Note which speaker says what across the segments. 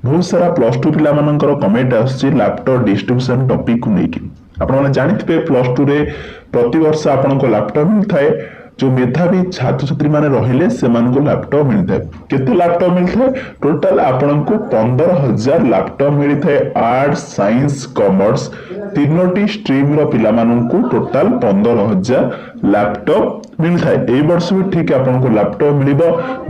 Speaker 1: ବହୁତ ସାରା +2 ପିଲାମାନଙ୍କର କମେଣ୍ଟ ଆସୁଛି ଲାପଟପ୍ ଡିଷ୍ଟ୍ରିବ୍ୟୁସନ ଟପିକକୁ ନେଇକି। ଆପଣମାନେ ଜାଣିଥିବେ, +2ରେ ପ୍ରତିବର୍ଷ ଆପଣଙ୍କୁ ଲାପଟପ୍ ମିଳିଥାଏ। ଯୋଉ ମେଧାବୀ ଛାତ୍ରଛାତ୍ରୀମାନେ ରହିଲେ, ସେମାନଙ୍କୁ ଲାପଟପ୍ ମିଳିଥାଏ। କେତେ ଲାପଟପ୍ ମିଳିଥାଏ? ଟୋଟାଲ ଆପଣଙ୍କୁ 15,000 ଲାପଟପ୍ ମିଳିଥାଏ। ଆର୍ଟସ, ସାଇନ୍ସ, କମର୍ସ ତିନୋଟି ଷ୍ଟ୍ରିମ୍ର ପିଲାମାନଙ୍କୁ ଟୋଟାଲ 15,000 ଲାପଟପ୍ ମିଳିଥାଏ। ଏଇ ବର୍ଷ ବି ଠିକ ଆପଣଙ୍କୁ ଲାପଟପ୍ ମିଳିବ।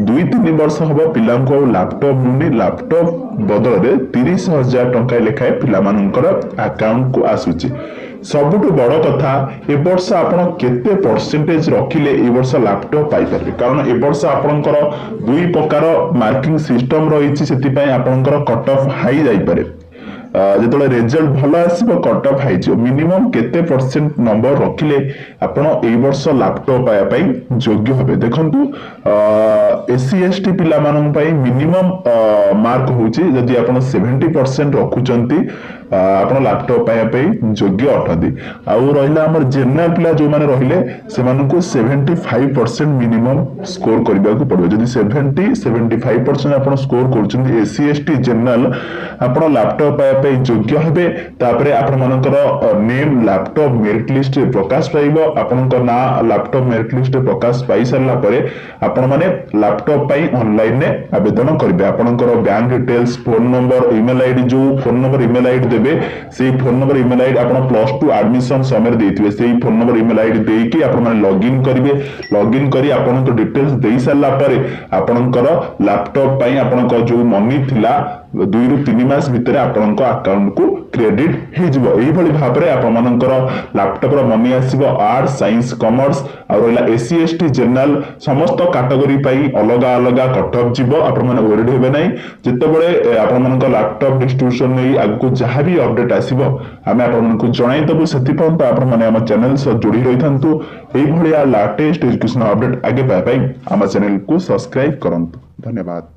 Speaker 1: 2-3 ବର୍ଷ ହବ ପିଲାଙ୍କୁ ଆଉ ଲାପଟପ୍ ମିଳୁନି। ଲାପଟପ୍ ବଦଳରେ 30,000 ଟଙ୍କା ଲେଖାଏଁ ପିଲାମାନଙ୍କର ଆକାଉଣ୍ଟକୁ ଆସୁଛି। ସବୁଠୁ ବଡ କଥା, ଏ ବର୍ଷ ଆପଣ କେତେ ପରସେଣ୍ଟେଜ ରଖିଲେ ଏ ବର୍ଷ ଲାପଟପ୍ ପାଇପାରିବେ? କାରଣ ଏ ବର୍ଷ ଆପଣଙ୍କର ଦୁଇ ପ୍ରକାର ମାର୍କିଂ ସିଷ୍ଟମ ରହିଛି, ସେଥିପାଇଁ ଆପଣଙ୍କର କଟ୍ ଅଫ୍ ହାଇ ଯାଇପାରେ। ଯେତେବେଳେ ରେଜଲ୍ଟ ଭଲ ଆସିବ, କଟ୍ ଅଫ୍ ହେଇଯିବ। ମିନିମମ୍ କେତେ ପରସେଣ୍ଟ ନମ୍ବର ରଖିଲେ ଆପଣ ଏଇ ବର୍ଷ ଲାପଟପ୍ ପାଇବା ପାଇଁ ଯୋଗ୍ୟ ହେବେ? ଦେଖନ୍ତୁ, ଏସ୍ ସି, ଏସ୍ ଟି ପିଲାମାନଙ୍କ ପାଇଁ ମିନିମମ୍ ମାର୍କ ହଉଛି, ଯଦି ଆପଣ 70% ରଖୁଛନ୍ତି, ଆପଣ ଲାପଟପ୍ ପାଇବା ପାଇଁ ଯୋଗ୍ୟ ଅଟନ୍ତି। ଆଉ ରହିଲା ଆମର ଜେନେରାଲ ପିଲା ଯୋଉମାନେ ରହିଲେ, ସେମାନଙ୍କୁ 75% ମିନିମମ୍ ସ୍କୋର କରିବାକୁ ପଡିବ। ଯଦି 75% ଆପଣ ସ୍କୋର କରୁଛନ୍ତି, S C, S T, general, ଆପଣ ଲାପଟପ୍ ପାଇବା ପାଇଁ ଯୋଗ୍ୟ ହେବେ। ତାପରେ ଆପଣମାନଙ୍କର ନେମ୍ ଲାପଟପ୍ ମେରିଟ ଲିଷ୍ଟରେ ପ୍ରକାଶ ପାଇବ। ଆପଣଙ୍କ ନାଁ ଲାପଟପ୍ ମେରିଟ ଲିଷ୍ଟରେ ପ୍ରକାଶ ପାଇସାରିଲା ପରେ ଆପଣମାନେ ଲାପଟପ୍ ପାଇଁ ଅନଲାଇନରେ ଆବେଦନ କରିବେ। ଆପଣଙ୍କର bank details, phone number, email ID, ଯୋଉ ଫୋନ ନମ୍ବର, ଇମେଲ ଆଇଡି ଦେବେ, ସେଇ ଫୋନ ନମ୍ବର, ଇମେଲ ଆଇଡି ଆପଣ +2 ଆଡମିସନ ସମୟରେ ଦେଇଥିବେ। ସେଇ ଫୋନ ନମ୍ବର, ଇମେଲ ଆଇଡି ଦେଇକି ଆପଣମାନେ ଲଗ୍ଇନ୍ କରିବେ। ଲଗ୍ଇନ୍ କରି ଆପଣଙ୍କ ଡିଟେଲ୍ସ ଦେଇ ସାରିଲା ପରେ ଆପଣଙ୍କର ଲାପଟପ୍ ପାଇଁ ଆପଣଙ୍କ ଯୋଉ ମନି ଥିଲା, 2ରୁ 3 ମାସ ଭିତରେ ଆପଣଙ୍କ ଆକାଉଣ୍ଟକୁ କ୍ରେଡିଟ ହେଇଯିବ। ଏଇଭଳି ଭାବରେ ଆପଣମାନଙ୍କର ଲାପଟପର ମନି ଆସିବ। ଆର୍ଟସ, ସାଇନ୍ସ, କମର୍ସ ଆଉ ରହିଲା S C, S T, general, ସମସ୍ତ କାଟେଗୋରୀ ପାଇଁ ଅଲଗା ଅଲଗା କଟ୍ ଅଫ୍ ଯିବ। ଆପଣମାନେ ୱରିଡ୍ ହେବେ ନାହିଁ। ଯେତେବେଳେ ଆପଣମାନଙ୍କ ଲାପଟପ୍ ଡିଷ୍ଟ୍ରିବ୍ୟୁସନ ନେଇ ଆଗକୁ ଯାହା ବି ଅପଡେଟ୍ ଆସିବ, ଆମେ ଆପଣମାନଙ୍କୁ ଜଣାଇଦେବୁ। ସେଥିପାଇଁ ଆପଣମାନେ ଆମ ଚ୍ୟାନେଲ ସହ ଯୋଡ଼ି ରହିଥାନ୍ତୁ। ଏଇଭଳିଆ ଲାଟେଷ୍ଟ ଏଜୁକେସନ ଅପଡେଟ୍ ଆଗେ ପାଇବା ପାଇଁ ଆମ ଚ୍ୟାନେଲକୁ ସବସ୍କ୍ରାଇବ କରନ୍ତୁ। ଧନ୍ୟବାଦ।